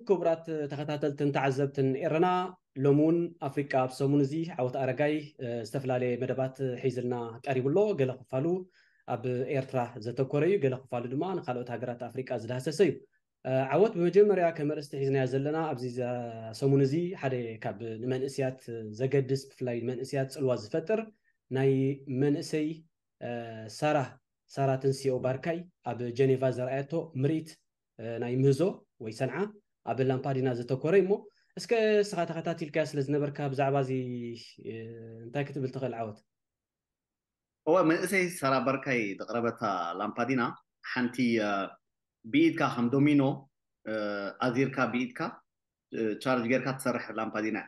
ክቡራት ተኸታተልትን ተዓዘብትን ኤረና፣ ሎሚ እውን ኣፍሪቃ ኣብ ሰሙን እዚ ዓወት ኣረጋይ፣ እ፣ ዝተፈላለየ መደባት ሒዝልና ቀሪቡ ኣሎ። ገለ ክፋሉ ኣብ ኤርትራ ዘተኮረ እዩ፣ ገለ ክፋሉ ድማ ንካልኦት ሃገራት ኣፍሪቃ ዝዳህሰሰ እዩ። እ፣ ዓወት፣ ብመጀመርያ ከም ኣርእስቲ ሒዝናዮ ዘለና ኣብዚ ዘ-፣ ሰሙን እዚ ሓደ ካብ ንመንእስያት ዘገድስ፣ ብፍላይ መንእስያት ጽልዋ ዝፈጥር ናይ መንእሰይ፣ እ፣ ሳራ፣ ሳራ ትንስኦ ባርካይ ኣብ ጀኔቫ ዘርኣየቶ ምርኢት፣ እ፣ ናይ ምህዞ ወይ ሰንዓ ኣብ ላምፓዲና ዘተኮረ እዩ። እሞ እስከ እስኻ ተኸታቲልካዮ ስለ ዝነበርካ ብዛዕባ እዚ፣ እ፣ እንታይ ክትብል ትኽእል? ዓወት። እወ፣ መንእሰይ ሳራ ባርካይ ዘቕረበታ ላምፓዲና ሓንቲ፣ እ፣ ብኢድካ ከም ዶሚኖ፣ እ፣ ኣዚርካ ብኢድካ፣ እ፣ ቻርጅ ጌርካ ትሰርሕ ላምፓዲና እያ።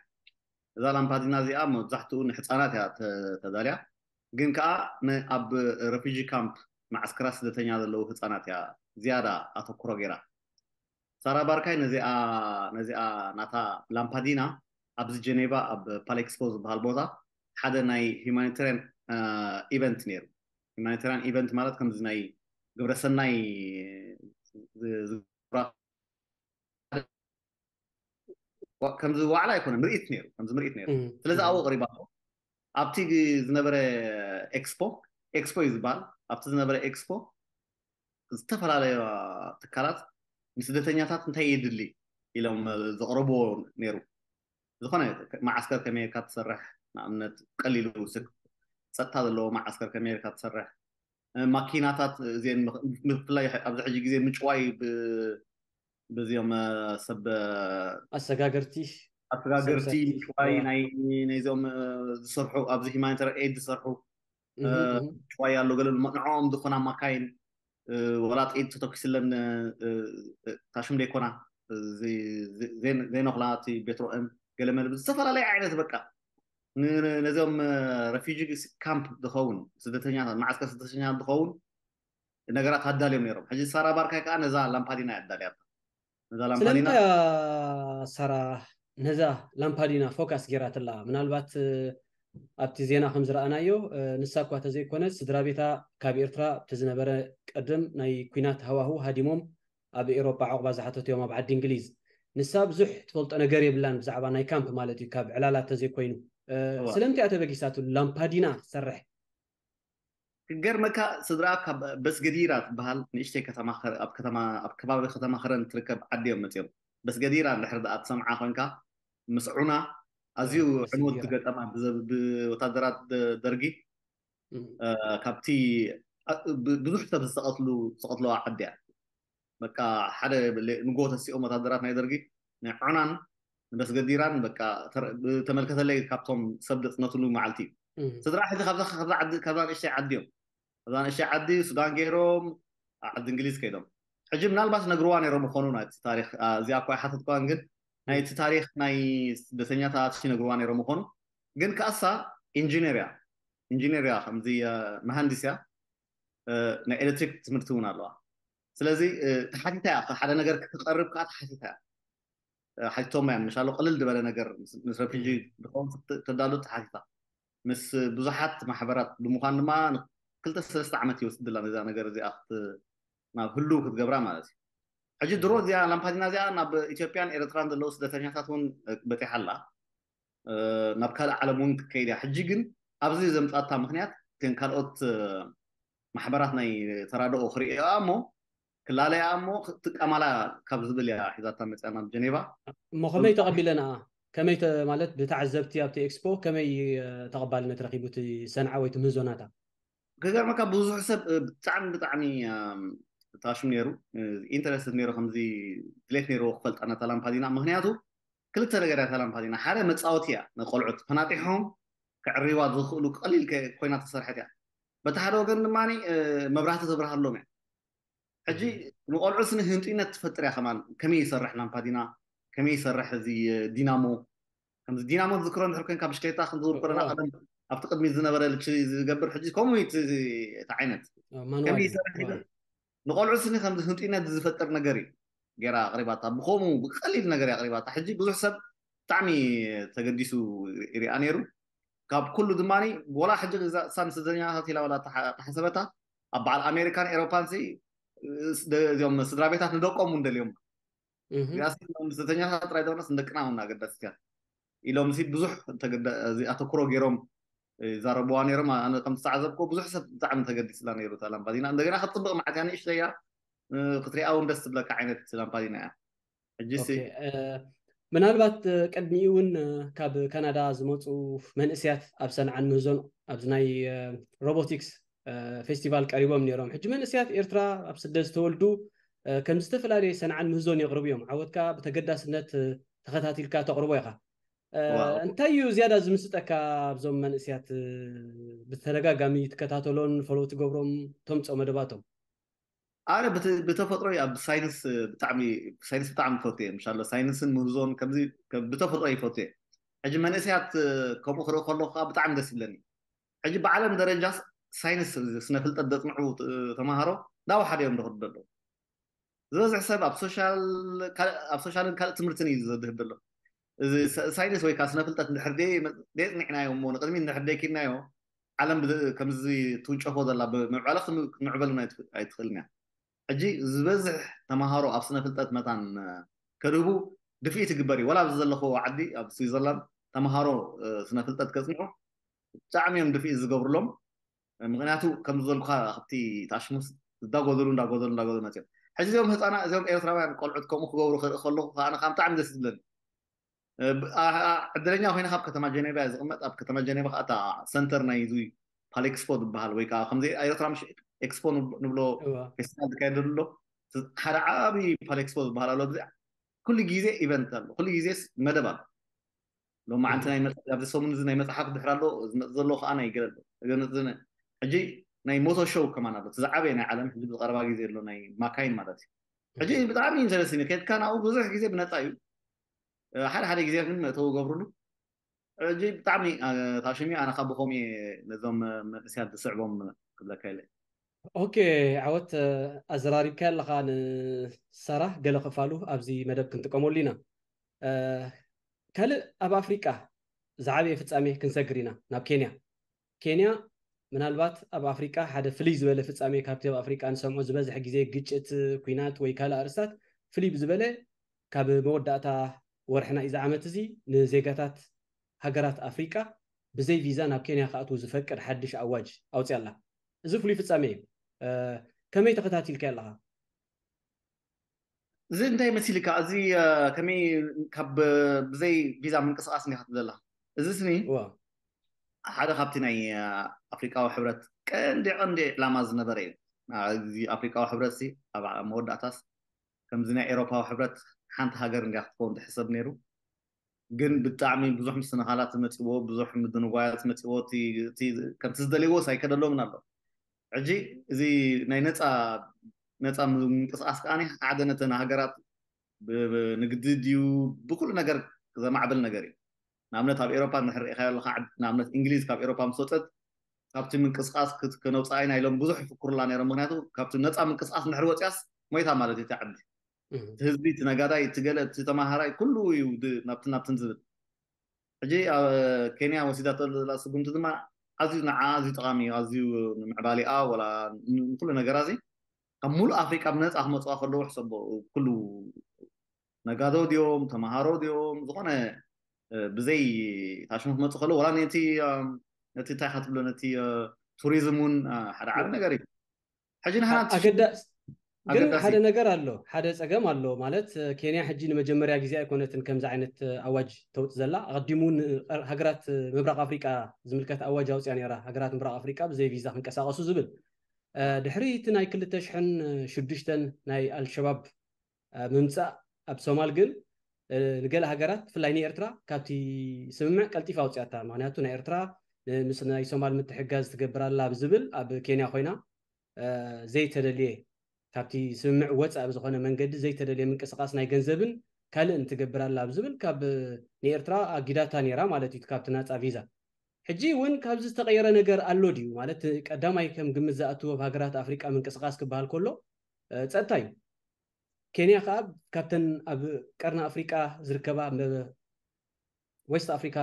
እዛ ላምፓዲና እዚኣ መብዛሕትኡ ንህፃናት እያ ተ-፣ ተዳልያ፣ ግን ከዓ ን-፣ ኣብ ረፊጂ ካምፕ፣ መዓስከራት ስደተኛ ዘለዉ ህፃናት እያ ዝያዳ ኣተኩሮ ገይራ። ሳራ ባርካይ ነዚኣ፣ ነዚኣ ናታ ላምፓዲና ኣብዚ ጀኔቫ ኣብ ፓሌክስፖ ዝበሃል ቦታ ሓደ ናይ ሁማኒታሪያን፣ እ፣ ኢቨንት ነይሩ። ሁማኒታሪያን ኢቨንት ማለት ከምዚ ናይ ግብረሰናይ ዝ-፣ ዝ-፣ ከምዚ ዋዕላ ኣይኮነ፣ ምርኢት ነይሩ፣ ከምዚ ምርኢት ነይሩ። እም፣ ስለዚ እም። ኣብኡ ቀሪባቶ። ኣብቲ ግ-፣ ዝነበረ ኤክስፖ፣ ኤክስፖ እዩ ዝበሃል፣ ኣብቲ ዝነበረ ኤክስፖ ዝተፈላለዩ ትካላት ንስደተኛታት እንታይ የድሊ ኢሎም ዘቕረብዎ ነይሩ። ዝኾነ መዓስከር ከመይ ጌርካ ትሰርሕ፣ ንኣብነት ቀሊሉ ስክ-፣ ጸጥታ ዘለዎ መዓስከር ከመይ ጌርካ ትሰርሕ፣ እ፣ ማኪናታት እዚአን ምኽ-፣ ብፍላይ ኣብዚ ሕጂ ግዜ ምጭዋይ ብ-፣ በዚኦም፣ እ፣ ሰብ፣ እ፣ ኣሰጋገርቲ፣ ሰብ ኣሰጋገርቲ ሰርሒ፣ ምጭዋይ እዋ። ናይ፣ ናይዚኦም፣ እ፣ ዝሰርሑ ኣብዚ ሂማኒታሪ ኤድ ዝሰርሑ፣ እ፣ እህ፣ እህ። ምጭዋይ ኣሎ። ገለ ንዕኦም ዝኾና ማካይን፣ እ፣ ወላ ጥይት ተተኩስለን፣ እ፣ እ፣ ታሽም ደይኮና፣ እ፣ ዘይ-፣ ዘይ-፣ ዘይነኽላ እቲ ቤትሮኦም ገለ መለ ዝተፈላለየ ዓይነት በቃ ን-፣ ን-፣ ነዚኦም፣ እ፣ ረፊጂ ካምፕ ዝኸውን ስደተኛታት፣ መዓስከር ስደተኛታት ዝኸውን ነገራት ኣዳልዮም ነይሮም። ሕጂ ሳራ ባርካይ ከዓ ነዛ ላምፓዲና እያ ኣዳልያታ። ነዛ ላምፓዲና ስለምንታይ እያ ሳራ ነዛ ላምፓዲና ፎካስ ጌራትላ? ምናልባት፣ እ፣ ኣብቲ ዜና ከም ዝረኣናዮ፣ እ፣ ንሳ እኳ ተዘይኮነት ስድራ ቤታ ካብ ኤርትራ ኣብቲ ዝነበረ ቅድም ናይ ኲናት ሃዋህው ሃዲሞም ኣብ ኤሮጳ ዑቕባ ዝሓተቱ እዮም ኣብ ዓዲ እንግሊዝ። ንሳ ብዙሕ ትፈልጦ ነገር የብላን ብዛዕባ ናይ ካምፕ ማለት እዩ፣ ካብ ዕላላት ተዘይኮይኑ። እ፣ እዋ። ስለምንታይ እያ ተበጊሳትሉ ላምፓዲና ክትሰርሕ? ክገርመካ ስድራ ካብ በስገዲራ ትበሃል ንእሽተይ ከተማ ኸረ-፣ ኣብ ከተማ፣ ኣብ ከባቢ ከተማ ኸረን ትርከብ ዓዲ እዮም መፅዮም። በስገዲራ እንድሕር ደኣ ትሰምዓ ኮንካ ምስ ዑና ኣዝዩ እ፣ በስገዲራ። ዕንወት ዝገጠማ ብዘ-፣ ብወታደራት ደ-፣ ደርጊ፣ እም። እ፣ ካብቲ፣ እ፣ ብ-፣ ብዙሕ ሰብ ዝተቐትሉ፣ ዝተቐትለዋ ዓዲ እያ። በቃ ሓደ ለ-፣ ንጎ ተሲኦም ወታደራት ናይ ደርጊ ንዑናን ንበስገዲራን በቃ ተረ-፣ ተመልከተለይ ካብቶም ሰብ ደፅነትሉ መዓልቲ እዩ። እም። ስድራ ሕዚ ካብዛ፣ ካብዛ ዓዲ፣ ካብዛ ንእሽተይ ዓዲ እዮም። ካብዛ ንእሽተይ ዓዲ ሱዳን ገይሮም ኣብ ዓዲ እንግሊዝ ከይዶም። ሕጂ ምናልባት ነግርዋ ነይሮም ይኾኑ ናይቲ ታሪክ፣ አ፣ እዚኣ እኳ ኣይሓተትኳን፣ ግን ናይቲ ታሪክ ናይ ስደተኛታት ይነግርዋ ነይሮም ይኾኑ። ግን ከኣሳ ኢንጂነር እያ፣ ኢንጂነር እያ፣ ከምዚ፣ አ፣ መሃንዲስ እያ። እ፣ ናይ ኤሌክትሪክ ትምህርቲ እውን ኣለዋ። ስለዚ፣ እ፣ ተሓቲታ እያ፣ ሓደ ነገር ክትቐርብ ከዓ ተሓቲታ እያ። እ፣ ሓቲቶማ እዮም። ምሻሎ ቅልል ዝበለ ነገር ምስ፣ ምስ ረፊጂ እም። ዝኸውን ክት-፣ ክዳሉ ተሓቲታ። ምስ ብዙሓት ማሕበራት ብምዃን ድማ ንክልተ ሰለስተ ዓመት ይወስድላ ነዛ ነገር እዚኣ ክት-፣ ናብ ህሉው ክትገብራ ማለት እዩ። ሕጂ ድሮ እዚኣ ላምፓዲና እዚኣ ናብ ኢትዮጵያን ኤርትራን ዘለዉ ስደተኛታት እውን፣ እ፣ በፂሓ ኣላ። እ፣ ናብ ካልእ ዓለም እውን ክትከይድ እያ። ሕጂ ግን ኣብዚ ዘምፃታ ምኽንያት ግን ካልኦት፣ እ፣ ማሕበራት ናይ ተራድኦ ክርእያ እሞ ክላለያ እሞ ክትጥቀማላ ካብ ዝብል እያ ሒዛታ መፅያ ናብ ጀኔቫ። እሞ ከመይ ተቐቢለንኣ? ከመይ ተ-፣ ማለት ብተዓዘብቲ ኣብቲ ኤክስፖ ከመይ፣ እ፣ ተቐባልነት ረኺቡ እቲ ሰንዓ ወይ እቲ ምህዞ ናታ? ክገርመካ ብዙሕ ሰብ፣ እ፣ ብጣዕሚ፣ ብጣዕሚ፣ እም፣ ታሽም ነይሩ፣ እ፣ ኢንተረስትድ ነይሩ፣ ከምዚ ድሌት ነይርዎ ክፈልጣ ነታ ላምፓዲና። ምኽንያቱ ክልተ ነገር እያ እታ ላምፓዲና። ሓደ መፃወቲ እያ፣ ንቆልዑት ፈናጢሖም ከዕርይዋ ዝኽእሉ ቀሊል ከ-፣ ኮይና ተሰርሐት እያ። በቲ ሓደ ወገን ድማ፣ እ፣ መብራህቲ ተብርሃሎም እያ። ሕጂ ንቆልዑ ስኒ ህንጡይነት ትፈጥር እያ ከማን፣ ከመይ ይሰርሕ ላምፓዲና፣ ከመይ ይሰርሕ እዚ፣ እ፣ ዲናሞ። ከምዚ ዲናሞ ዝዝክሮ እንድሕር ኮይንካ ብሽክሌታ ከም ዝዝክረና እዋ። ቀደም ኣብቲ ቅድሚት ዝነበረ ልቺ ዝገብር፣ ሕጂ ከምኡ እዩ እቲ፣ እቲ ዓይነት። እ፣ ማንዋል ከመይ እዩ። ይሰርሕ እዋ። ይብል። ንቆልዑ ስኒ ከምዚ ህንጡይነት ዝፈጥር ነገር እዩ ገይራ ኣቕሪባታ። ብኸምኡ ብቀሊል ነገር እያ ኣቕሪባታ። ሕጂ ብዙሕ ሰብ ብጣዕሚ ተገዲሱ ይሪኣ ነይሩ። ካብ ኩሉ ድማ፣ ወላ ሕጂ እዛ እሳ ንስደተኛታት ኢላ ወላ ተሓ-፣ ተሓሰበታ፣ ኣብ በዓል ኣሜሪካን ኤሮፓን ሲ፣ ስ-፣ ደ-፣ እዚኦም ስድራ ቤታት ንደቆም እውን ደልዮም። እዚኣ ስደተኛታት ጥራይ ዘይኮነስ ንደቅና እውን ኣገዳሲት እያ ኢሎም ሲ ብዙሕ ኣተኩሮ ገይሮም ይዛረብዋ ነይሮም። ኣነ ከም ዝተዓዘብኩ ብዙሕ ሰብ ብጣዕሚ ተገዲስላ ነይሩ እታ ላምፓዲና። እንደገና ክትፅብቕ መዓት እያ፣ ንእሽተይ እያ፣ ክትሪኣ እውን ደስ ትብለካ ዓይነት ላምፓዲና እያ። ሕጂ ሲ ምናልባት ቅድሚኡ እውን ካብ ካናዳ ዝመፁ መንእስያት ኣብ ሰንዓን ምህዞን ኣብዚ ናይ ሮቦቲክስ ፌስቲቫል ቀሪቦም ነይሮም። ሕጂ መንእስያት ኤርትራ ኣብ ስደት ዝተወልዱ ከም ዝተፈላለየ ሰንዓን ምህዞን የቕርቡ እዮም። ዓወት ከዓ ብተገዳስነት ተኸታቲልካ ተቕርቦ ኢኻ። እንታይ እዩ ዝያዳ ዝምስጠካ ኣብዞም መንእስያት ብተደጋጋሚ ትከታተሎን ፎሎ ትገብሮም ተምፅኦ መደባቶም? ኣነ ብተፈጥሮ ኣብ ሳይንስ ብጣዕሚ ሳይንስ ብጣዕሚ ይፈቱ እየ። ምሻሎ ሳይንስን ምህዞን ከምዚ ብተፈጥሮ ይፈቱ እየ። ሕጂ መንእስያት ከምኡ ክርኢ ከለኹ ከዓ ብጣዕሚ ደስ ይብለኒ። ሕጂ ብዓለም ደረጃ ሳይንስ ስነ ፍልጠት ዘፅንዑ ተምሃሮ እንዳወሓደ እዮም ዝኸዱ ዘለዉ። ዝበዝሕ ሰብ ኣብ ሶሻልን ካልእ ትምህርትን እዩ ዘድህብ ዘሎ። እዚ ሳይንስ ወይ ከዓ ስነ ፍልጠት እንድሕር ደየፅኒዕናዮ እሞ ንቅድሚ እንድሕር ደይኪድናዮ ዓለም ከምዚ ትውንጨፎ ዘላ ብምዕባለ ክትምዕበልና ኣይትኽእልን እያ። ሕጂ ዝበዝሕ ተምሃሮ ኣብ ስነ ፍልጠት መታን ከድህቡ ድፍኢት ይግበር እዩ። ወላ ኣብዚ ዘለኹ ዓዲ ኣብ ስዊዘርላንድ ተምሃሮ ስነ ፍልጠት ከፅንዑ ብጣዕሚ እዮም ድፍኢት ዝገብርሎም። ምክንያቱ ከም ዝበልኩካ ካብቲ ታሽሙስ እንዳጎደሉ እንዳጎደሉ እንዳጎደሉ መፅኦም። ሕጂ እዚኦም ህፃና እዚኦም ኤርትራውያን ቆልዑት ከምኡ ክገብሩ ክርኢ ከለኹ ከዓ ኣነ ከዓ ብጣዕሚ ደስ ዝብለኒ። ዕድለኛ ኮይነ ካብ ከተማ ጀኔቫ እየ ዝቕመጥ። ኣብ ከተማ ጀኔቫ ከዓ እታ ሰንተር ናይ እዚ ፓሌክስፖ ዝበሃል ወይ ከዓ ከምዚ ኤርትራ ምሽ ኤክስፖ ንብሎ ፌስቲቫል ዝካየደሉ ኣሎ። ሓደ ዓብዪ ፓሌክስፖ ዝበሃል ኣሎ። ኩሉ ግዜ ኢቨንት ኣሎ፣ ኩሉ ግዜ መደብ ኣሎ። ሎማዓንቲ ናይ መጽ- ኣብዚ ሰሙን እዚ ናይ መጽሓፍ ድሕር ኣሎ ዝመጽእ ዘሎ ከዓ ናይ ገለ ኣሎ። እዚ መጽእ እዚ ናይ- ሕጂ ናይ ሞቶ ሾው ከማን ኣሎ። እቲ ዝዓበየ ናይ ዓለም ሕጂ ብዝቐረባ ግዜ ኣሎ ናይ ማካይን ማለት እዩ። ሕጂ ብጣዕሚ ኢንተረስቲንግ ከድካ ናብኡ ብዙሕ ግዜ ብነጻ እዩ። ሓደ ሓደ ግዜ ግን መእተዊ ገብርሉ። ሕጂ ብጣዕሚ ታሽሚ ኣነ ካብ ብኸምኡ እየ ነዞም መንእስያት ዝስዕቦም ክብለካ ኢለ። ኦኬ ዓወት ኣዘራሪብካ ኣለኻ ንሳራ ገለ ክፋሉ ኣብዚ መደብ ክንጥቀመሉ ኢና። ካልእ ኣብ ኣፍሪቃ ዝዓበየ ፍጻሜ ክንሰግር ኢና ናብ ኬንያ። ኬንያ ምናልባት ኣብ ኣፍሪቃ ሓደ ፍልይ ዝበለ ፍጻሜ ካብቲ ኣብ ኣፍሪቃ ንሰምዖ ዝበዝሕ ግዜ ግጭት፣ ኩናት ወይ ካልእ ኣርእስታት ፍልይ ብዝበለ ካብ መወዳእታ ወርሒ ናይዚ ዓመት እዚ ንዜጋታት ሃገራት ኣፍሪቃ ብዘይ ቪዛ ናብ ኬንያ ክኣትዉ ዝፈቅድ ሓድሽ ኣዋጅ ኣውፅያ ኣላ። እዚ ፍሉይ ፍጻሜ እዩ። ከመይ ተኸታቲልካ ኣለኻ? እዚ እንታይ መሲልካ? እዚ ከመይ ካብ ብዘይ ቪዛ ምንቅስቃስ እንዲካ ትብል ዘለካ? እዚ ስኒ ሓደ ካብቲ ናይ ኣፍሪቃዊ ሕብረት ቀንዲ ቀንዲ ዕላማ ዝነበረ እዩ። እዚ ኣፍሪቃዊ ሕብረት ሲ ኣብ መወዳእታስ ከምዚ ናይ ኤሮፓዊ ሕብረት ሓንቲ ሃገር እንዲያ ክትከውን ዝሕሰብ ነይሩ። ግን ብጣዕሚ ብዙሕ ምስንኻላት መፅዎ፣ ብዙሕ ምድንጓያት መፅዎ። ከምቲ ዝደልይዎ ሳይከደሎምን ኣሎ። ሕጂ እዚ ናይ ነፃ ነፃ ምንቅስቃስ ከዓ ሓደ ነተን ሃገራት ንግዲ ድዩ ብኩሉ ነገር ዘማዕብል ነገር እዩ። ንኣብነት ኣብ ኤሮፓ እንድሕር ርኢኻዮ ኣለካ፣ ንኣብነት እንግሊዝ ካብ ኤሮፓ ምስ ወፀት ካብቲ ምንቅስቃስ ክነውፅኣ ኢና ኢሎም ብዙሕ ይፍክሩላ ነይሮም። ምክንያቱ ካብቲ ነፃ ምንቅስቃስ እንድሕር ወፅያስ ሞይታ ማለት እዩ እታ ዓዲ። እቲ ህዝቢ፣ እቲ ነጋዳይ፣ እቲ ገለ፣ እቲ ተማሃራይ ኩሉ እዩ ናብትን ናብትን ዝብል። ሕጂ ኬንያ ወሲዳቶ ዘላ ስጉምቲ ድማ ኣዝዩ ንዓ ኣዝዩ ጠቃሚ እዩ። ኣዝዩ ንምዕባሊኣ ወላ ንኩሉ ነገራ እዚ ካብ ሙሉእ ኣፍሪቃ ብነፃ ክመፅዋ ከለዉ ሕሰቦ። ኩሉ ነጋዶ ድዮም ተምሃሮ ድዮም ዝኾነ ብዘይ ታሽሙ ክመፁ ከለዉ ዋላ ነቲ ነቲ እንታይ ኢካ ትብሎ ነቲ ቱሪዝም እውን ሓደ ዓቢ ነገር እዩ። ሕጂ ንሕና ኣገዳስ ግን ሓደ ነገር ኣሎ፣ ሓደ ፀገም ኣሎ። ማለት ኬንያ ሕጂ ንመጀመርያ ግዜ ኣይኮነትን ከምዚ ዓይነት ኣዋጅ ተውፅ ዘላ። ኣቐዲሙ ሃገራት ምብራቕ ኣፍሪቃ ዝምልከት ኣዋጅ ኣውፅያ ነይራ፣ ሃገራት ምብራቕ ኣፍሪቃ ብዘይ ቪዛ ክንቀሳቀሱ ዝብል። ድሕሪ እቲ ናይ ክልተ ሽሕን ሽዱሽተን ናይ ኣልሸባብ ምምፃእ ኣብ ሶማል ግን ንገለ ሃገራት ብፍላይ ንኤርትራ ካብቲ ስምምዕ ቀልጢፋ ኣውፅያታ። ምክንያቱ ናይ ኤርትራ ምስ ናይ ሶማል ምትሕጋዝ ትገብር ኣላ ብዝብል ኣብ ኬንያ ኮይና ዘይተደልየ ካብቲ ስምምዕ ወፃኢ ብዝኾነ መንገዲ ዘይተደልየ ምንቅስቃስ ናይ ገንዘብን ካልእን ትገብር ኣላ ብዝብል ካብ ንኤርትራ ኣጊዳታ ነይራ ማለት እዩ ካብቲ ናፃ ቪዛ። ሕጂ እውን ካብዚ ዝተቐየረ ነገር ኣሎ ድዩ? ማለት ቀዳማይ ከም ግምት ዝኣትዎ ኣብ ሃገራት ኣፍሪቃ ምንቅስቃስ ክበሃል ከሎ ፀጥታ እዩ። ኬንያ ከዓ ካብተን ኣብ ቀርኒ ኣፍሪቃ ዝርከባ ዌስት ኣፍሪካ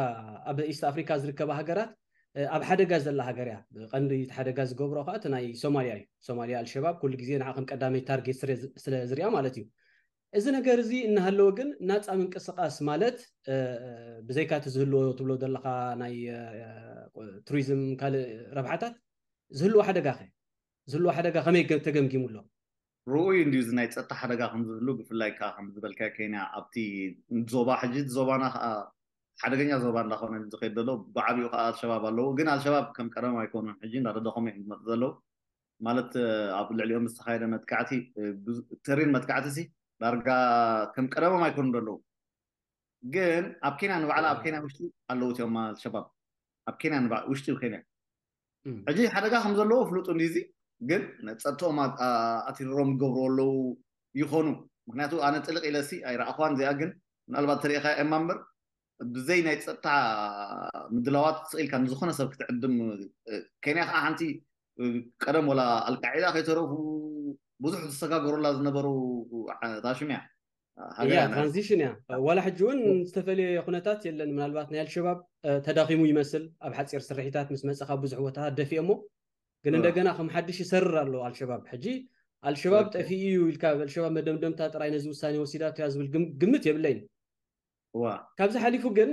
ኣብ ኢስት ኣፍሪካ ዝርከባ ሃገራት ኣብ ሓደጋ ዘላ ሃገር እያ። ቀንዲ ሓደጋ ዝገብሮ ከዓ እቲ ናይ ሶማልያ እዩ። ሶማልያ ኣልሸባብ ኩሉ ግዜ ንዓ ከም ቀዳመይ ታርጌት ስለ ዝሪኣ ማለት እዩ። እዚ ነገር እዚ እናሃለወ ግን ናፃ ምንቅስቃስ ማለት ብዘይካ እቲ ዝህልዎ ትብሎ ዘለካ ናይ ቱሪዝም ካልእ ረብሓታት ዝህልዎ ሓደጋ ከ ዝህልዎ ሓደጋ ከመይ ተገምጊሙ ኣሎ? ርኡይ እንዲዩ እዚ ናይ ፀጥታ ሓደጋ ከም ዝህሉ፣ ብፍላይ ከዓ ከም ዝበልካ ኬንያ ኣብቲ ዞባ ሕጂ ዞባና ከዓ ሓደገኛ ዞባ እንዳኾነ ዝኸይድ ዘሎ፣ ብዓብኡ ከዓ ኣልሸባብ ኣለዉ። ግን ኣልሸባብ ከም ቀደም ኣይኮኑን፣ ሕጂ እንዳተደኸሙ እዮም ዝመፁ ዘለዉ። ማለት ኣብ ልዕሊኦም ዝተኻየደ መጥቃዕቲ፣ ተሪር መጥቃዕቲ ሲ ዳርጋ ከም ቀደሞም ኣይኮኑን ዘለዉ። ግን ኣብ ኬንያ ንባዕላ ኣብ ኬንያ ውሽጢ ኣለዉ እቲኦም ኣልሸባብ ኣብ ኬንያ ውሽጢ ኬንያ ሕጂ ሓደጋ ከም ዘለዎ ፍሉጥ እንዲዚ። ግን ጸጥቶም ኣትሪሮም ይገብሩ ኣለዉ ይኾኑ። ምክንያቱ ኣነ ጥልቕ ኢለሲ ኣይረኣኽዋን እዚኣ፣ ግን ምናልባት ተሪእኻ ኤማ እምበር ብዘይ ናይ ጸጥታ ምድላዋት ስቕ ኢልካ ንዝኾነ ሰብ ክትዕድም። ኬንያ ከዓ ሓንቲ ቀደም ወላ ኣልቃዒዳ ከይተረፉ ብዙሕ ዝሰጋገሩላ ዝነበሩ ታሽም እያ። እያ ትራንዚሽን እያ። ዋላ ሕጂ እውን ዝተፈለየ ኩነታት የለን። ምናልባት ናይ ኣልሸባብ ተዳኺሙ ይመስል፣ ኣብ ሓፂር ስርሒታት ምስ መፀ ካብ ብዙሕ ቦታ ደፊኦሞ፣ ግን እንደገና ከም ሓድሽ ይሰርር ኣሎ ኣልሸባብ። ሕጂ ኣልሸባብ ጠፊኡ እዩ ኢልካ ኣልሸባብ መደምደምታ ጥራይ ነዚ ውሳኔ ወሲዳቶ እያ ዝብል ግምት የብለይን። ካብዚ ሓሊፉ ግን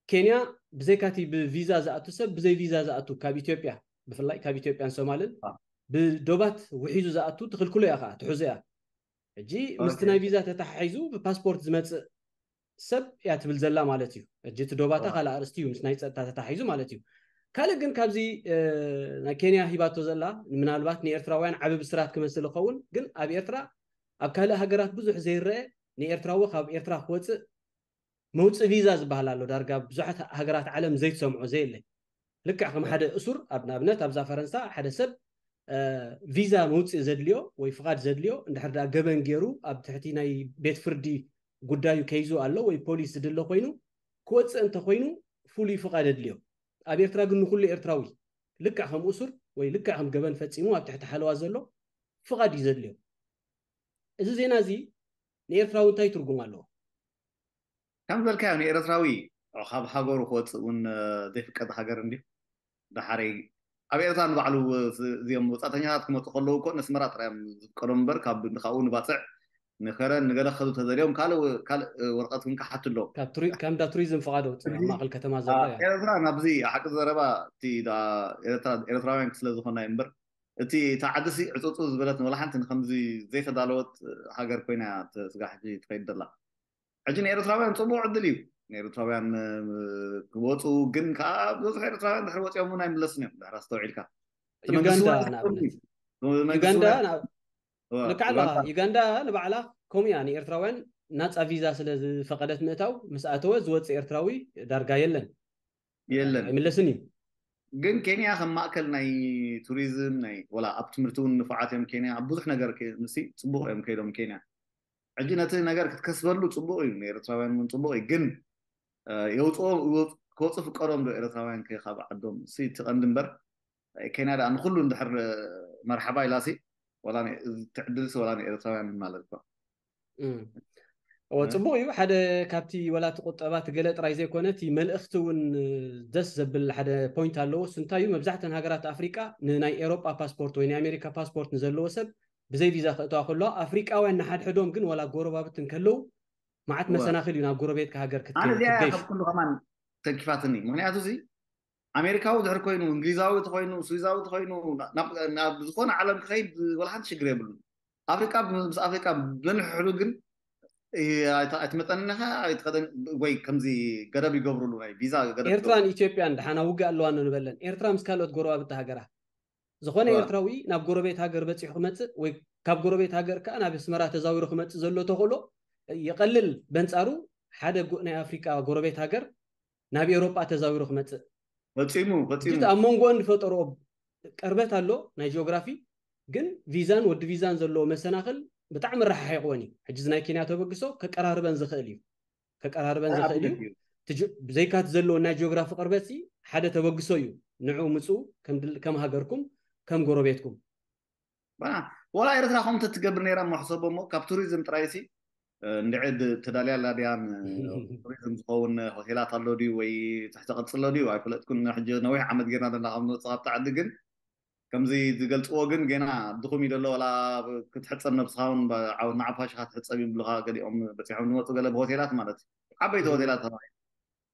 ኬንያ ብዘይካቲ ብቪዛ ዝኣቱ ሰብ ብዘይ ቪዛ ዝኣቱ ካብ ኢትዮጵያ ብፍላይ ካብ ኢትዮጵያን ሶማልን ብዶባት ውሒዙ ዝኣቱ ትኽልክሎ እያ ከዓ ትሕዞ እያ። ሕጂ ምስቲ ናይ ቪዛ ተተሓሒዙ ብፓስፖርት ዝመፅእ ሰብ እያ ትብል ዘላ ማለት እዩ። ሕጂ እቲ ዶባታ ካልእ ኣርእስቲ እዩ ምስ ናይ ፀጥታ ተተሓሒዙ ማለት እዩ። ካልእ ግን ካብዚ ናይ ኬንያ ሂባቶ ዘላ ምናልባት ንኤርትራውያን ዓቢ ብስራት ክመስል ይኸውን፣ ግን ኣብ ኤርትራ ኣብ ካልእ ሃገራት ብዙሕ ዘይረአ ንኤርትራዊ ካብ ኤርትራ ክወፅእ መውፅእ ቪዛ ዝበሃል ኣሎ። ዳርጋ ብዙሓት ሃገራት ዓለም ዘይትሰምዖ ዘየለ ልክዕ ከም ሓደ እሱር ኣብ ንኣብነት ኣብዛ ፈረንሳ ሓደ ሰብ ቪዛ መውፅእ ዘድልዮ ወይ ፍቓድ ዘድልዮ እንድሕር ደኣ ገበን ገይሩ ኣብ ትሕቲ ናይ ቤት ፍርዲ ጉዳዩ ከይዙ ኣሎ ወይ ፖሊስ ዝድለ ኮይኑ ክወፅእ እንተኮይኑ ፍሉይ ፍቓድ የድልዮ። ኣብ ኤርትራ ግን ንኩሉ ኤርትራዊ ልክዕ ከም እሱር ወይ ልክዕ ከም ገበን ፈፂሙ ኣብ ትሕቲ ሓለዋ ዘሎ ፍቓድ እዩ ዘድልዮ። እዚ ዜና እዚ ንኤርትራዊ እንታይ ትርጉም ኣለዎ? ከም ዝበልካዮ ንኤርትራዊ ካብ ሃገሩ ክወፅእ እውን ዘይፍቀድ ሃገር እንዲ ደሓረይ ኣብ ኤርትራ ንባዕሉ እዚኦም ወፃእተኛታት ክመፁ ከለዉ እኮ ነስመራ ጥራዮም ዝፍቀዶም እምበር ካብ ካብኡ ንባፅዕ ንከረን ንገለ ክኸዱ ተዘልዮም ካልእ ካልእ ወረቐት እውን ክሓቱ ኣለዎም። ካብ ቱሪ- ካብ እንዳ ቱሪዝም ፍቓዶ ፅርሕ ማእኸል ከተማ ዘሎ እያ። ኤርትራ ናብዚ ሓቂ ዘረባ እቲ ደኣ ኤርትራ ኤርትራውያን ስለ ዝኾና እዩ እምበር እቲ እታ ዓዲ ሲ ዕፅውፅው ዝበለት ወላ ሓንቲ ንከምዚ ዘይተዳለወት ሃገር ኮይና እያ ተስጋ ሕጂ ትኸይድ ዘላ። ሕጂ ንኤርትራውያን ፅቡቕ ዕድል እዩ። ንኤርትራውያን ክወፁ ግን ከዓ ብዙሕ ኤርትራውያን ድሕሪ ወፂኦም እውን ኣይምለስን እዮም ድሕር ኣስተውዒልካ። እቲ መንግስቲ ዩጋንዳ እውን ንኣብነት መንግስቲ ዩጋንዳ እውን ናብ- ልክዕ ኣለኻ። ዩጋንዳ ንባዕላ ከምኡ እያ ንኤርትራውያን ናፃ ቪዛ ስለ ዝፈቐደት ምእታው ምስ ኣተወ ዝወፅእ ኤርትራዊ ዳርጋ የለን የለን። ኣይምለስን እዩ። ግን ኬንያ ከም ማእከል ናይ ቱሪዝም ናይ ወላ ኣብ ትምህርቲ እውን ንፉዓት እዮም ኬንያ ኣብ ብዙሕ ነገር ኬ- ንሲ ፅቡቅ እዮም ከይዶም ኬንያ። ሕጂ ነቲ ነገር ክትከስበሉ ፅቡቅ እዩ ንኤርትራውያን እውን ፅቡቅ እዩ። ግን የውፅኦ ክወፁ ፍቀዶም ዶ ኤርትራውያን ከ ካብ ዓዶም ሲ እቲ ቀንዲ እምበር። ኬንያ ደኣ ንኩሉ እንድሕር መርሓባ ኢላሲ ወላ ትዕድልሲ ወላ ንኤርትራውያን ማለት እኮ እወ ፅቡቅ እዩ። ሓደ ካብቲ ወላ እቲ ቁጠባ እቲ ገለ ጥራይ ዘይኮነ እቲ መልእክቲ እውን ደስ ዘብል ሓደ ፖይንት ኣለዎ። እሱ እንታይ እዩ? መብዛሕተን ሃገራት ኣፍሪቃ ንናይ ኤሮጳ ፓስፖርት ወይ ናይ ኣሜሪካ ፓስፖርት ንዘለዎ ሰብ ብዘይ ቪዛ ክእተዋ ከለዋ ኣፍሪቃውያን ንሓድሕዶም ግን ወላ ጎረባብቲ እንከለዉ መዓት መሰናክል እዩ ናብ ጎረቤትካ ሃገር ክትከይድ ኣነ እዚኣ እያ ክትገይሽ። ካብ ኩሉ ከማን ተንኪፋትኒ። ምክንያቱ እዚ ኣሜሪካዊ ድሕር ኮይኑ እንግሊዛዊ ተኮይኑ ስዊዛዊ ተኮይኑ ናብ- ናብ ዝኾነ ዓለም ክኸይድ ወላ ሓንቲ ሽግር የብሉን። ኣፍሪቃ ምስ ኣፍሪቃ ብንሕሕዱ ግን ኣይትመፀንኻ ኣይትኸደን ወይ ከምዚ ገደብ ይገብሩሉ ናይ ቪዛ ገደብ ኤርትራን ኢትዮጵያን ደሓና ውግእ ኣለዋ ንበለን። ኤርትራ ምስ ካልኦት ጎረባብቲ ሃገራት ዝኾነ ዋ። ኤርትራዊ ናብ ጎረቤት ሃገር በፂሑ ክመፅእ ወይ ካብ ጎረቤት ሃገር ከዓ ናብ ኣስመራ ተዛዊሩ ክመፅእ ዘሎ ተኽእሎ ይቐልል። በንፃሩ ሓደ ጎ- ናይ ኣፍሪቃ ጎረቤት ሃገር ናብ ኤውሮጳ ተዛዊሩ ክመፅእ ፈፂሙ ፈፂሙ እቲ ኣብ መንጎኦን ዝፈጠርኦ ቀርበት ኣሎ ናይ ጂኦግራፊ ግን ቪዛን ወዲ ቪዛን ዘለዎ መሰናኽል ብጣዕሚ ራሓሒቕወን እዩ። ሕጂ እዚ ናይ ኬንያ ተበግሶ ከቀራርበን ዝኽእል እዩ ከቀራርበን ዝኽእል እዩ። እቲ ጂ- ብዘይካ እቲ ዘለዎ ናይ ጂኦግራፊ ቅርበት ሲ ሓደ ተበግሶ እዩ። ንዑ ምፁ ከም ድል- ከም ሃገርኩም ከም ጎረቤትኩም ዋ- ዋላ ኤርትራ ከምኡ ተትገብር ነይራ መሕሰቦ እሞ ካብ ቱሪዝም ጥራይ ሲ እንድዒ ድ- ተዳልያ ኣላ ድያ ን- ቱሪዝም ዝኸውን ሆቴላት ኣሎ ድዩ ወይ ትሕቲ ቅርፂ ኣሎ ድዩ ኣይፈለጥኩን። ሕጂ ነዊሕ ዓመት ጌርና ዘለና ካብ ንወፅእ ካብቲ ዓዲ ግን ከምዚ ዝገልፅዎ ግን ገና ድኹም እዩ ዘሎ። ዋላ ክትሕፀብ ነብስኻ እውን ንዓፋሽኻ ትሕፀብ ይብሉኻ። ገሊኦም በፂሖም ዝመፁ ገለ ብሆቴላት ማለት እዩ፣ ዓበይቲ ሆቴላት ተባሂሉ።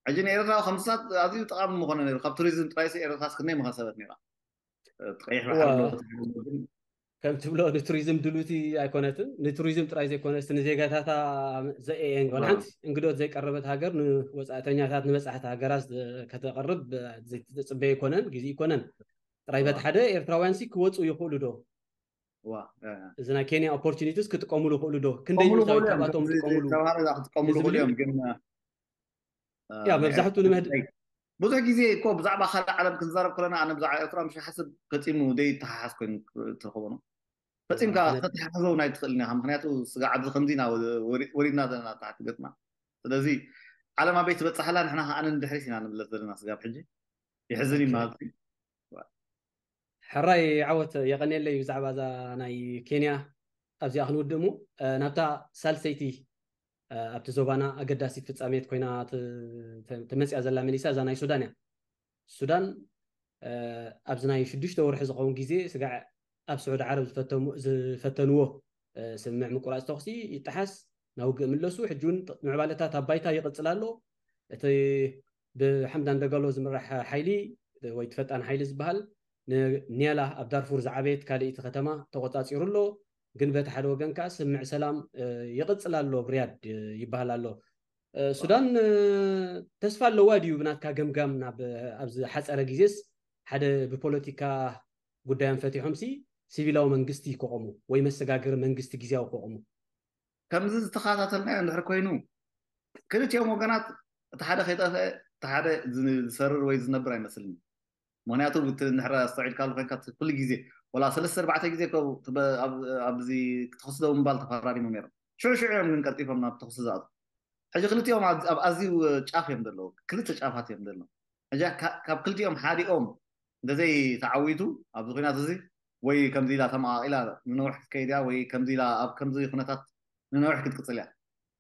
ሕጂ ንኤርትራ ከምስታት ኣዝዩ ጠቓሚ ምኾነ ነይሩ። ካብ ቱሪዝም ጥራይሲ ኤርትራ ስክነይ ምኸሰበት ነይራ። ቀይሕ ባሕሪ ኣሎ። ከም ትብሎ ንቱሪዝም ድሉቲ ኣይኮነትን። ንቱሪዝም ጥራይ ዘይኮነስ ንዜጋታታ ዘኤን ሓንቲ እንግዶት ዘይቀረበት ሃገር ንወፃእተኛታት ንበፃሕቲ ሃገራት ከተቐርብ ዘይትፅበ ኣይኮነን፣ ግዜ ኣይኮነን። ጥራይ በቲ ሓደ ኤርትራውያን ሲ ክወፁ ይኽእሉ ዶ? እዚ ናይ ኬንያ ኦፖርቹኒቲስ ክጥቀሙሉ ይኽእሉ ዶ? ክንደይ ምእታዊ ካብኣቶም ጥቀሙሉ? ክጥቀሙሉ ይኽእሉ እዮም ግን ያ መብዛሕትኡ ንመህድ ብዙሕ ግዜ እኮ ብዛዕባ ካልእ ዓለም ክንዛረብ ከለና ኣነ ብዛዕባ ኤርትራ ምሽ ሓስብ ፈፂሙ ደይ ተሓሓዝ ኮይኑ ትረኽቦ ነው። ፈፂምካ ተተሓሓዘው ናይ ትኽእል ኒኻ። ምክንያቱ ስጋ ዓዲ ከምዚ ኢና ወሪድና ዘለና ታሕቲ ገፅና። ስለዚ ዓለም ኣበይ ትበፅሓላ ንሕና ከዓነ ንድሕሪት ኢና ንምለስ ዘለና ስጋብ ሕጂ። ይሕዝን እዩ ማለት እዩ። ሕራይ ዓወት የቐንየለይ ብዛዕባ እዛ ናይ ኬንያ ኣብዚኣ ክንውድእ እሞ ናብታ ሳልሰይቲ ኣብቲ ዞባና ኣገዳሲት ፍጻሜት ኮይና ተመፅያ ዘላ መሊሳ እዛ ናይ ሱዳን እያ። ሱዳን ኣብዚ ናይ ሽዱሽተ ወርሒ ዝኸውን ግዜ ስጋዕ ኣብ ስዑድ ዓረብ ዝፈተንዎ ስምምዕ ምቁራፅ ተኹሲ ይጠሓስ፣ ናብ ውግእ ምለሱ። ሕጂ እውን ምዕባለታት ኣብ ባይታ ይቕፅል ኣሎ። እቲ ብሓምዳን ደጋሎ ዝምራሕ ሓይሊ ወይ እቲ ፈጣን ሓይሊ ዝበሃል ንኒያላ ኣብ ዳርፉር ዝዓበየት ካልእቲ ከተማ ተቆፃፂሩ ኣሎ። ግን በቲ ሓደ ወገን ከዓ ስምምዕ ሰላም ይቕፅል ኣሎ ኣብ ሪያድ ይበሃል ኣሎ። ሱዳን ተስፋ ኣለዋ ድዩ ብናትካ ገምጋም ናብ ኣብዚ ሓፀረ ግዜስ ሓደ ብፖለቲካ ጉዳዮም ፈቲሖምሲ ሲቪላዊ መንግስቲ ከቆሙ ወይ መሰጋገሪ መንግስቲ ግዜያዊ ከቆሙ? ከምዚ ዝተኸታተልናዮ እንድሕር ኮይኑ ክልቲኦም ወገናት እቲ ሓደ ከይጠፍአ እቲ ሓደ ዝሰርር ወይ ዝነብር ኣይመስልኒ። ምክንያቱ እቲ እንድሕር ኣስተውዒልካሉ ኮይንካ ኩሉ ግዜ ወላ ሰለስተ ኣርባዕተ ግዜ ኣብዚ ተኹሲ ደው ምባል ተፈራሪሞም ነይሮም። ሽዑ ሽዑ እዮም ግን ቀልጢፎም ናብ ተኹሲ ዝኣቱ። ሕጂ ክልቲኦም ኣብ ኣዝዩ ጫፍ እዮም ዘለዉ፣ ክልተ ጫፋት እዮም ዘለዉ። ሕጂ ካብ ክልቲኦም ሓዲኦም እንተዘይ ተዓዊቱ ኣብዚ ኩናት እዚ ወይ ከምዚ ኢላ ተመቓቒላ ንነውሕ ክትከይድ እያ ወይ ከምዚ ኢላ ኣብ ከምዚ ኩነታት ንነውሕ ክትቅፅል እያ።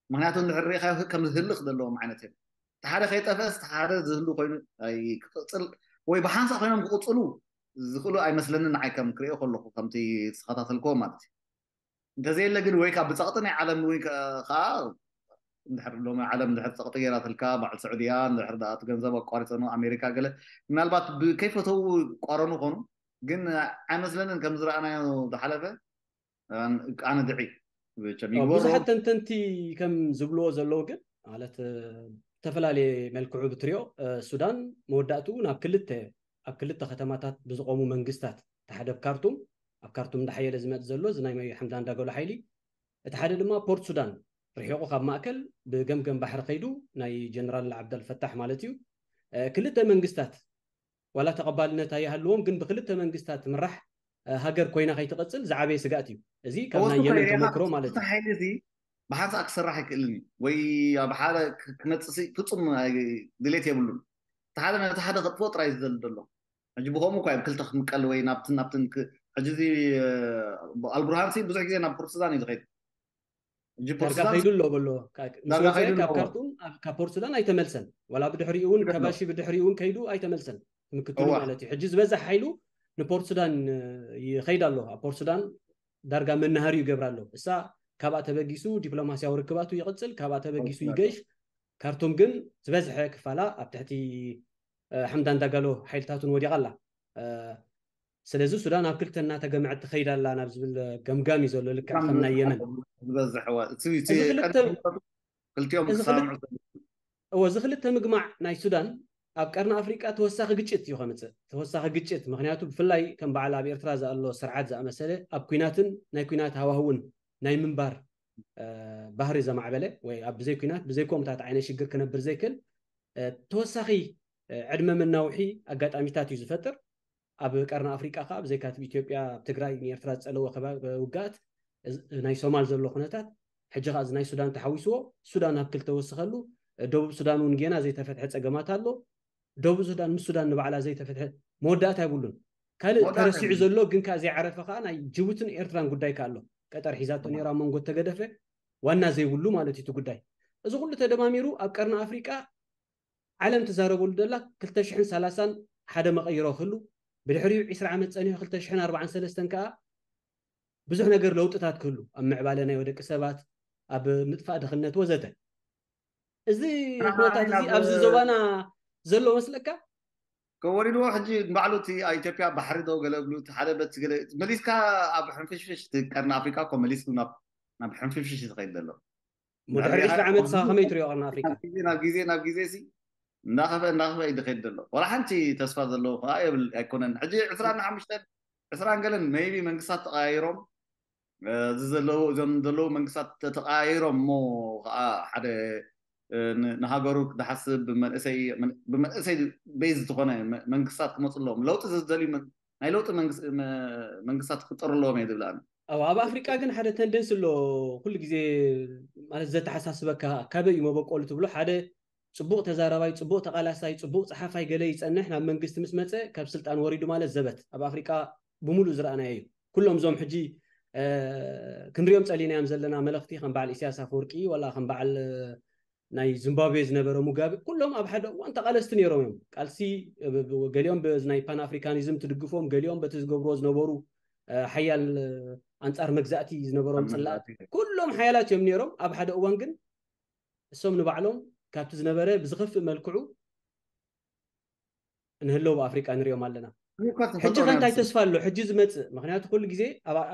ምክንያቱ እንድሕር ርኢኻዮ ከም ዝህልኽ ዘለዎም ዓይነት እዮም። እቲ ሓደ ከይጠፍአስ እቲ ሓደ ዝህሉ ኮይኑ ክቅፅል ወይ ብሓንሳእ ኮይኖም ክቅፅሉ ዝኽእሉ ኣይመስለንን። ንዓይ ከም ክሪኦ ከለኹ ከምቲ ዝተኸታተልክዎ ማለት እዩ። እንተዘየለ ግን ወይ ካብ ብፀቕጢ ናይ ዓለም ወይ ከዓ እንድሕር ሎሚ ዓለም እንድሕር ፀቕጢ ገይራትልካ በዓል ስዑድያ እንድሕር ደኣ እቲ ገንዘብ ኣቋሪፀኑ ኣሜሪካ ገለ ምናልባት ከይፈተው ይቋረኑ ይኾኑ። ግን ኣይመስለንን ከም ዝረኣናዮ ዝሓለፈ ኣነ ድዒ ብዙሓት ተንተንቲ ከም ዝብልዎ ዘለዉ ግን ማለት ዝተፈላለየ መልክዑ ብትሪኦ ሱዳን መወዳእትኡ ናብ ክልተ ኣብ ክልተ ከተማታት ብዝቆሙ መንግስታት እቲ ሓደ ኣብ ካርቱም ኣብ ካርቱም እንዳሓየለ ዝመፅ ዘሎ እዚ ናይ ሓምዳን ዳገሎ ሓይሊ እቲ ሓደ ድማ ፖርት ሱዳን ርሒቑ ካብ ማእከል ብገምገም ባሕሪ ከይዱ ናይ ጀነራል ዓብደል ፈታሕ ማለት እዩ ክልተ መንግስታት ዋላ ተቐባልነት ኣይሃልዎም ግን ብክልተ መንግስታት ትምራሕ ሃገር ኮይና ከይትቐፅል ዝዓበየ ስጋእት እዩ። እዚ ካብ ናይ የመን ተመክሮ ማለት እዩ። ሓይሊ እዚ ብሓንሳእ ክሰራሕ ኣይክእልን እዩ ወይ ኣብ ሓደ ክመፅእ ፍፁም ድሌት የብሉን። እቲ ሓደ ነቲ ሓደ ከጥፍኦ ጥራይ ዝደሊ ዘሎ ሕጂ ብከምኡ እኳ እዮም ክልተ ክምቀል ወይ ናብትን ናብትን ሕጂ እዚ ኣልቡርሃን ብዙሕ ግዜ ናብ ፖርት ሱዳን እዩ ዝኸይድ። ዳርጋ ከይዱ ኣሎ በሎ። ምስ ወፀ ካብ ካርቱም ካብ ፖርት ሱዳን ኣይተመልሰን። ዋላ ብድሕሪኡ እውን ከባሺ ብድሕሪኡ እውን ከይዱ ኣይተመልሰን። ምክትሉ ማለት እዩ። ሕጂ ዝበዝሕ ሓይሉ ንፖርት ሱዳን ይኸይድ ኣሎ። ኣብ ፖርት ሱዳን ዳርጋ መናሃሪ ይገብር ኣሎ። እሳ ካብኣ ተበጊሱ ዲፕሎማስያዊ ርክባቱ ይቕፅል፣ ካብኣ ተበጊሱ ይገሽ። ካርቱም ግን ዝበዝሐ ክፋላ ኣብ ትሕቲ ሓምዳን ዳጋሎ ሓይልታቱን ወዲቓ ኣላ። ስለዚ ሱዳን ኣብ ክልተ እናተገምዐት ትኸይድ ኣላ ናብ ዝብል ገምጋም እዩ ዘሎ። ልክዕ ከም ናይ የመን ዝበዝሕ እዚ ክልተ ምግማዕ ናይ ሱዳን ኣብ ቀርኒ ኣፍሪቃ ተወሳኺ ግጭት እዩ ከምፅእ። ተወሳኺ ግጭት ምክንያቱ ብፍላይ ከም በዓል ኣብ ኤርትራ ዝኣሎ ስርዓት ዝኣመሰለ ኣብ ኩናትን ናይ ኩናት ሃዋህውን ናይ ምንባር ባህሪ ዘማዕበለ ወይ ኣብ ብዘይ ኩናት ብዘይ ከምኡታት ዓይነት ሽግር ክነብር ዘይክእል ተወሳኺ ዕድመ መናውሒ ኣጋጣሚታት እዩ ዝፈጥር። ኣብ ቀርኒ ኣፍሪቃ ከዓ ብዘይካ ኣብ ኢትዮጵያ ኣብ ትግራይ ንኤርትራ ዝፀለወ ውግኣት ናይ ሶማል ዘሎ ኩነታት ሕጂ ከዓ ናይ ሱዳን ተሓዊስዎ ሱዳን ኣብ ክልተ ወስኸሉ ደቡብ ሱዳን እውን ጌና ዘይተፈትሐ ፀገማት ኣሎ። ደቡብ ሱዳን ምስ ሱዳን ንባዕላ ዘይተፈትሐ መወዳእታ የብሉን። ካልእ ተረሲዑ ዘሎ ግን ከዓ ዘይዓረፈ ከዓ ናይ ጅቡትን ኤርትራን ጉዳይ ከዓ ኣሎ። ቀጠር ሒዛቶ ነራ መንጎ ተገደፈ ዋና ዘይብሉ ማለት እዩ እቲ ጉዳይ። እዚ ኩሉ ተደማሚሩ ኣብ ቀርኒ ኣፍሪቃ ዓለም ትዛረበሉ ደላ ክልተ ሽሕን ሰላሳን ሓደ መቐይሮ ክህሉ ብድሕሪኡ ዕስራ ዓመት ጸኒሑ ክልተ ሽሕን ኣርባዓን ሰለስተን ከኣ ብዙሕ ነገር ለውጥታት ክህሉ፣ ኣብ ምዕባለ ናይ ደቂ ሰባት፣ ኣብ ምጥፋእ ድኽነት ወዘተ። እዚ ኩነታት እዚ ኣብዚ ዞባና ዘሎ መስለካ? ከወሪድዎ ሕጂ ንባዕሉ እቲ ኣብ ኢትዮጵያ ባሕሪ ዶ ገለ ብሉ እቲ ሓደ በት ገለ መሊስካ ኣብ ሕንፍሽፍሽ እቲ ቀርኒ ኣፍሪካ እኮ መሊስኩ ናብ ናብ ሕንፍሽፍሽ ዝኸይድ ዘሎ ድሕሪ ዕስራ ዓመት ሳ ከመይ ትሪኦ ቀርኒ ኣፍሪካ? ናብ ግዜ ናብ ግዜ ሲ እንዳኸፈ እንዳኸፈ እዩ ዝኸይድ ዘሎ። ወላ ሓንቲ ተስፋ ዘለዎ ከዓ የብል ኣይኮነን። ሕጂ ዕስራን ሓሙሽተን ዕስራን ገለን maybe መንግስታት ተቐያይሮም እዚ ዘለዉ እዞም ዘለዉ መንግስታት ተተቐያይሮም እሞ ከዓ ሓደ ንሃገሩ ዝሓስብ ብመንእሰይ base ዝኾነ መንግስታት ክመፁ ኣለዎም። ለውጢ ዝደልዩ ናይ ለውጢ መንግስታት ክፍጠሩ ኣለዎም እየ ዝብል ኣነ። ኣብ ኣፍሪቃ ግን ሓደ tendency ኣሎ። ኩሉ ግዜ ማለት ዘተሓሳስበካ ካበይ እዩ መበቆሉ ትብሎ። ሓደ ፅቡቕ ተዛራባይ፣ ፅቡቕ ተቓላሳይ፣ ፅቡቕ ፀሓፋይ ገለ ይፀንሕ፣ ናብ መንግስቲ ምስ መፀ ካብ ስልጣን ወሪዱ ማለት ዘበት። ኣብ ኣፍሪቃ ብምሉእ ዝረኣናዮ እዩ። ኩሎም እዞም ሕጂ ክንሪኦም ፀሊናዮም ዘለና መለኽቲ ከም በዓል ኢሳያስ ኣፈወርቂ ወላ ከም በዓል ናይ ዚምባብዌ ዝነበረ ሙጋቤ ኩሎም ኣብ ሓደ እዋን ተቓለስቲ ነይሮም እዮም። ቃልሲ ገሊኦም ናይ ፓን ኣፍሪካኒዝም ትድግፎም፣ ገሊኦም በቲ ዝገብርዎ ዝነበሩ ሓያል ኣንጻር መግዛእቲ ዝነበሮም ፅላኣት ኩሎም ሓያላት እዮም ነይሮም። ኣብ ሓደ እዋን ግን እሶም ንባዕሎም ካብቲ ዝነበረ ብዝኸፍእ መልክዑ ንህለው ኣብ ኣፍሪቃ ንሪኦም ኣለና። ሕጂ ከ እንታይ ተስፋ ኣሎ ሕጂ ዝመፅእ? ምክንያቱ ኩሉ ግዜ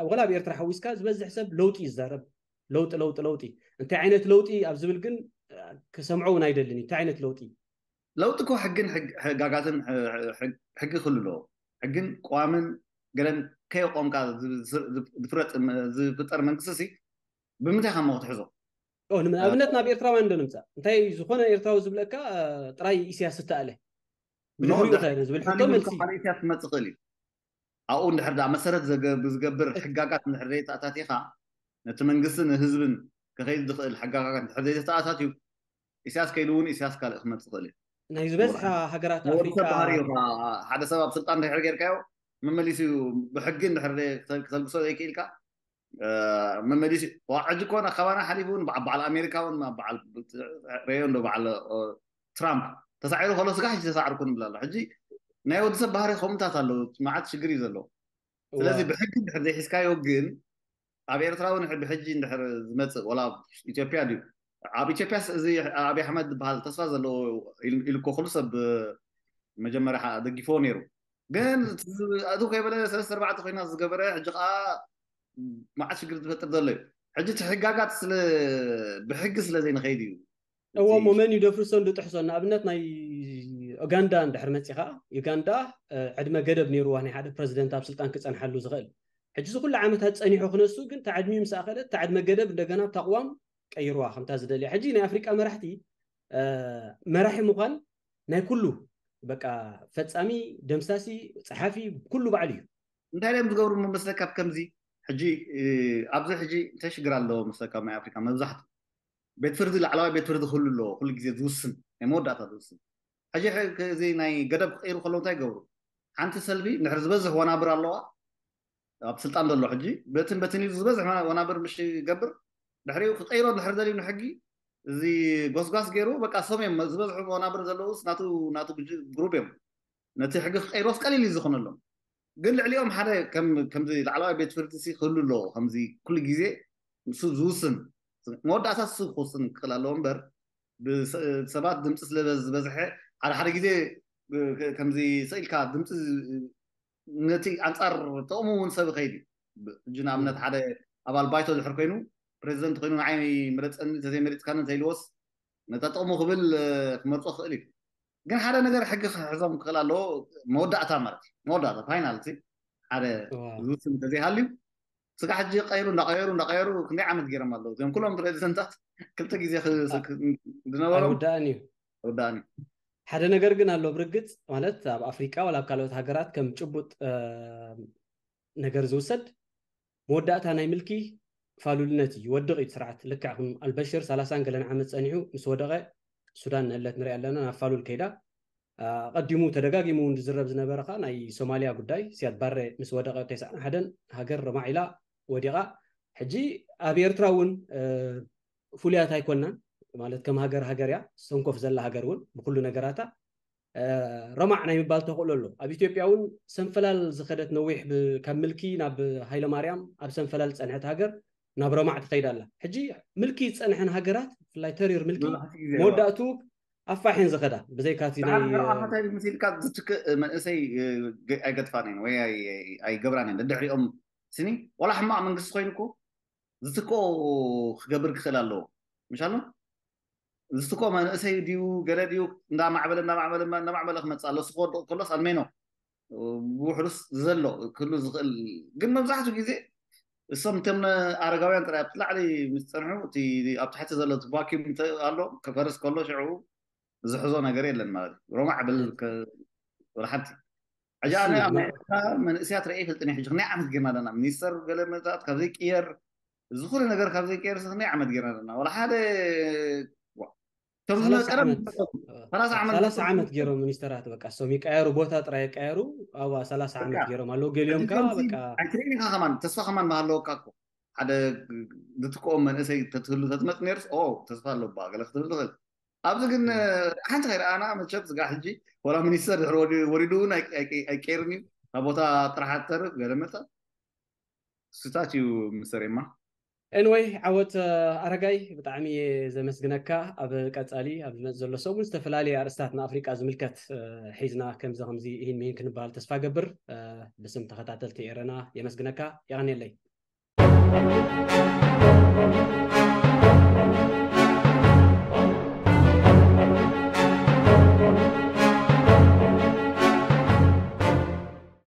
ወላ ኣብ ኤርትራ ሓዊስካ ዝበዝሕ ሰብ ለውጢ ይዛረብ። ለውጢ ለውጢ ለውጢ እንታይ ዓይነት ለውጢ ኣብ ዝብል ግን ክሰምዖ እውን ኣይደልን እዩ። እንታይ ዓይነት ለውጢ? ለውጢ እኮ ሕግን ሕጋጋትን ሕጊ ክህሉ ኣለዎ። ሕግን ቅዋምን ገለን ከየቆምካ ዝፍረጥ ዝፍጠር መንግስቲ ሲ ብምንታይ ካብ ክትሕዞ? ንኣብነት ናብ ኤርትራውያን ዶ ንምፃእ? እንታይ ዝኾነ ኤርትራዊ ዝብለካ ጥራይ ኢሳያስ ዝተኣለ ብድሕሪኡ ዝብል ሕቶ መልሲ ኢሳያስ ክመፅእ ክእል እዩ። ኣብኡ እንድሕር ዳ መሰረት ብዝገብር ሕጋጋት እንድሕር ዘይተኣታቲኻ ነቲ መንግስትን ህዝብን ክኸይድ ዝኽእል ሕጋጋት እንድሕር ዘይተኣታትዩ ኢሳያስ ከይዱ እውን ኢሳያስ ካልእ ክመፅእ ክእል እዩ። ናይ ዝበዝሓ ሃገራት ኣፍሪቃ ሓደ ሰብ ኣብ ስልጣን ድሕር ጌርካዮ መመሊሱ እዩ ብሕጊ እንድሕር ክተልግሶ ዘይክኢልካ መመሊሱ እዩ። ሕጂ ኮነ ካባና ሓሊፉ እውን በዓል ኣሜሪካ እውን በዓል ረዮ እንዶ በዓል ትራምፕ ተሳዒሩ ከሎ ስጋ ሕጂ ተሳዕርኩ ንብል ኣሎ። ሕጂ ናይ ወዲ ሰብ ባህሪ ከምታት ኣለዉ። መዓት ሽግር እዩ ዘለዎ። ስለዚ ብሕጊ እንድሕር ዘይሒዝካዮ ግን ኣብ ኤርትራ እውን ብሕጂ እንድሕር ዝመፅእ ወላ ኢትዮጵያ ድዩ ኣብ ኢትዮጵያ እዚ ኣብይ ኣሕመድ ዝበሃል ተስፋ ዘለዎ ኢልኮ ኩሉ ሰብ መጀመርያ ከዓ ደጊፎ ነይሩ። ግን እዚ ከይበለ ሰለስተ ኣርባዕተ ኮይና ዝገበረ ሕጂ ከዓ መዓት ሽግር ዝፈጥር ዘሎ እዩ። ሕጂ እቲ ሕጋጋት ስለ ብሕጊ ስለ ዘይንኸይድ እዩ። እዎ እሞ መን እዩ ደፍርሶ እንድጥሕሶ? ንኣብነት ናይ ኡጋንዳ እንድሕር መፂኻ ዩጋንዳ ዕድመ ገደብ ነይርዋ ናይ ሓደ ፕረዚደንት ኣብ ስልጣን ክፀንሓሉ ዝኽእል። ሕጂ እዚ ኩሉ ዓመታት ፀኒሑ ክነሱ ግን ተዕድሚኡ ምስ ኣኸለ ተዕድመ ገደብ እንደገና ተቕዋም ቀይርዋ ከምታ ዝደልያ። ሕጂ ናይ ኣፍሪቃ መራሕቲ መራሒ ምዃን ናይ ኩሉ በቃ ፈፃሚ ደምሳሲ ፀሓፊ ኩሉ ባዕሉ እዩ። እንታይ እዮም ዝገብሩ መስለካ? ከምዚ ሕጂ ኣብዚ ሕጂ እንታይ ሽግር ኣለዎ መስለካ? ናይ ኣፍሪካ መብዛሕቱ ቤት ፍርዲ ላዕለዋይ ቤት ፍርዲ ክህሉ ኣለዎ። ኩሉ ግዜ ዝውስን ናይ መወዳእታ ዝውስን ሕጂ እዚ ናይ ገደብ ክቀይሩ ከለዉ እንታይ ይገብሩ? ሓንቲ ሰልፊ እንድሕር ዝበዝሕ ወናብር ኣለዋ ኣብ ስልጣን ዘሎ ሕጂ በትን በትን ኢሉ ዝበዝሕ ወናብር ምሽ ይገብር ድሕሪኡ ክቀይሮ እንድሕር ደልዩ ንሕጊ እዚ ጎስጓስ ገይሩ በቃ እሶም እዮም ዝበዝሑ ወናብር ዘለውስ ናቱ ናቱ ግሩፕ እዮም። ነቲ ሕጊ ክቀይሮስ ቀሊል እዩ ዝኾነሎም። ግን ልዕሊኦም ሓደ ከምዚ ላዕለዋይ ቤት ፍርዲ ሲ ክህሉ ኣለዎ። ከምዚ ኩሉ ግዜ ንሱ ዝውስን መወዳእታ ንሱ ክውስን ክኽእል ኣለዎ እምበር ብሰባት ድምፂ ስለ ዝበዝሐ ሓደ ሓደ ግዜ ከምዚ ስኢልካ ድምፂ ነቲ ኣንፃር ጥቕሙ እውን ሰብ ይኸይድ እዩ። ሕጂ ንኣብነት ሓደ ኣባል ባይቶ ድሕር ኮይኑ ፕሬዚደንት ኮይኑ ንዓይ ምረፀኒ ተዘይመሪፅካኒ እንተኢልዎስ ነታ ጥቕሙ ክብል ክመርፆ ክኽእል እዩ። ግን ሓደ ነገር ሕጊ ክሕዞም ክኽእል ኣለዎ። መወዳእታ ማለት እዩ መወዳእታ ፋይናል ሓደ ዝውስን እንተዘይሃልዩ ስጋ ሕጂ ቀይሩ እንዳቀየሩ እንዳቀየሩ ክንደይ ዓመት ገይሮም ኣለዉ። እዚኦም ኩሎም ፕሬዚደንታት ክልተ ግዜ ዝነበሮም ኣይውዳእን እዩ። ኣይውዳእን እዩ። ሓደ ነገር ግን ኣሎ ብርግፅ ማለት ኣብ ኣፍሪቃ ወላ ኣብ ካልኦት ሃገራት ከም ጭቡጥ ነገር ዝውሰድ መወዳእታ ናይ ምልኪ ፋሉልነት እዩ። ይወድቕ እዩ ስርዓት። ልክዕ ከም ኣልበሽር ሰላሳን ገለን ዓመት ፀኒሑ ምስ ወደቐ ሱዳን ንእለት ንሪኣ ኣለና ናብ ፋሉል ከይዳ። ኣቐዲሙ ተደጋጊሙ እውን ዝዝረብ ዝነበረ ከዓ ናይ ሶማሊያ ጉዳይ ሲያድ ባረ ምስ ወደቐ ተስዓን ሓደን ሃገር ረማዕ ኢላ ወዲቓ። ሕጂ ኣብ ኤርትራ እውን ፍሉያት ኣይኮናን ማለት ከም ሃገር ሃገር እያ ሰንኮፍ ዘላ ሃገር እውን ብኩሉ ነገራታ እ፣ ረማዕ ናይ ምባል ተኽእሎ ኣሎ። ኣብ ኢትዮጵያ እውን ሰንፈላል ዝኸደት ነዊሕ ብ-፣ ካብ ምልኪ ናብ ሃይለማርያም ኣብ ሰንፈላል ዝጸንሐት ሃገር ናብ ረማዕ ትኸይድ ኣላ። ሕጂ ምልኪ ዝጸንሐን ሃገራት፣ ብፍላይ ተሪር ምልኪ፣ መብዛሕትኡ ግዜ መወዳእቱ ኣፋሕን ዝኸዳ፣ ብዘይካቲ ናይ ሓንቲ ረብሓ እንታይ ምስ ኢልካ ዝትክእ መንእሰይ፣ እ፣ ገ-፣ ኣይገድፋን እየን ወይ ኣይ-፣ ኣይ-፣ ኣይገብራን እየን። ደድሕሪኦም ስኒ ዋላ ሕማቕ መንግስቲ ኮይኑ እኮ ዝትክኦ ክገብር ክኽእል ኣለዎ። ምሻሎ ዝትክኦ መንእሰይ ድዩ ገለ ድዩ እንዳማዕበለ እንዳማዕበለ እንዳማዕበለ ክመፅእ ኣሎ። እሱ ክወድቕ ከሎስ ኣልሜኖ ብውሕዱስ ዘሎ ክህሉ ዝኽእል። ግን መብዛሕትኡ ግዜ እሶም እቶም ኣረጋውያን ጥራይ ኣብቲ ላዕሊ ምስ ፀንሑ፣ እቲ ኣብ ታሕቲ ዘሎ እቲ ቫኪዩም እንተ ኣሎ፣ ክፈርስ ከሎ ሽዑ ዝሕዞ ነገር የለን ማለት እዩ። ሮማዕ ብል ከ-፣ ወላ ሓንቲ። ሕጂ ኣነ እሱ ኣብ ናይ ማ- ኤርትራ መንእሰያት ርእየ ይፈልጥን እየ። ሕጂ ክንደይ ዓመት ጌርና ኣለና? ሚኒስተር ገለ መታት ካብ ዘይቅየር፣ እዚ ኩሉ ነገር ካብ ዘይቅየር ክንደይ ዓመት ጌርና ኣለና? ወላ ሓደ ዋ-፣ እቶም ሰላሳ ዝመቀረ ዓመት፣ ሰላሳ ዓመት ሰላሳ ገይሮም ዓመት ገይሮም ሚኒስተራት፣ በቃ እሶም ይቀየሩ፣ ቦታ ጥራይ ይቀየሩ። ኣዋ ሰላሳ ዓመት በቃ ገይሮም ኣለዉ። ገሊኦም ሕጂ ከዓ ከምዚ በቃ ኣይትርእይን ኢኻ ከማን፣ ተስፋ ከማን መሃለወካ እኮ። ሓደ ዝትክኦም መንእሰይ ተትህሉ ተትመጽእ ነርስ፣ ኦ፣ ተስፋ ኣለባ ገለ ክትብል ትኽእል። ኣብዚ ግን እም። ሓንቲ ከይረኣና መቸም ስጋ ሕጂ ወላ ሚኒስተር ድሕሪ ወዲ-፣ ወሪዱ እውን ኣይ-፣ ኣይ-፣ ኣይቀይርን እዩ። ካብ ቦታ ጥራሕ ኣትተርፍ ገለ መጸ። ስታት እዩ ምስተር ኤማ። ኤንወይ ዓወት፣ እ፣ ኣረጋይ፣ ብጣዕሚ እየ ዘመስግነካ። ኣብ ቀጻሊ ኣብ ዝመጽእ ዘሎ ሰሙን ዝተፈላለየ ኣርእስታት ንኣፍሪቃ ዝምልከት፣ እ፣ ሒዝና ከምዚ ከምዚ ይህን ሚህን ክንበሃል ተስፋ ገብር። እ፣ ብስም ተኸታተልቲ ኤረና የመስግነካ። የቐንየለይ።